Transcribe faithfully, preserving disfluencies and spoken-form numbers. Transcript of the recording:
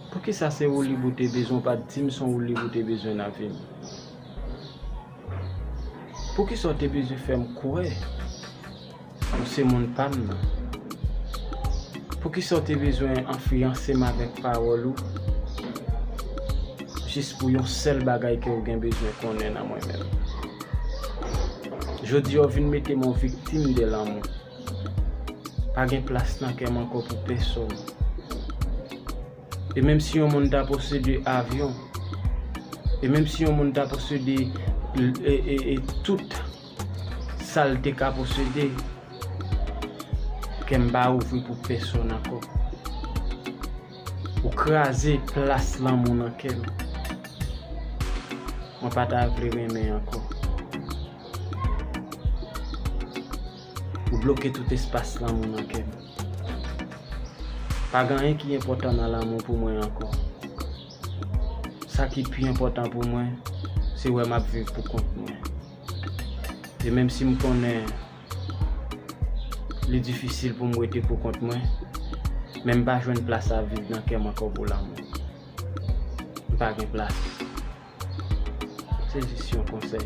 Poukisa se woulib ou te bezwen, ou pa t di m se yon woulib ou te bezwen nan vi m? Poukisa w te bezwen fè m kwè ou se moun pa m nan? Poukisa w te bezwen enfliyanse m avèk pawòl ou? Jis pou yon sèl bagay ke w gen bezwen konnen nan mwen menm. Jodi a w vin mete m yon viktim de lanmou. Pa gen plas nan kè m ankò pou pèsonn. E menm si yon moun ta posede avyon, e menm si yon moun ta posede e, e, e tout sa l te ka posede, kè m pa ouvri pou pèsonn ankò. Ou kraze plas lanmou nan kè m. Mwen pa ta vle renmen ankò. Ou bloke tout espas lanmou nan kè m. Pa gen anyen ki enpòtan nan lanmou pou mwen ankò. Sa ki pi enpòtan pou mwen, se wè m ap viv pou kont mwen. E menm si m konnen li difisil pou m rete pou kont mwen, men m pa jwenn plas a vid nan kè m ankò pou lanmou. M pa gen plas. Se jis yon konsèy.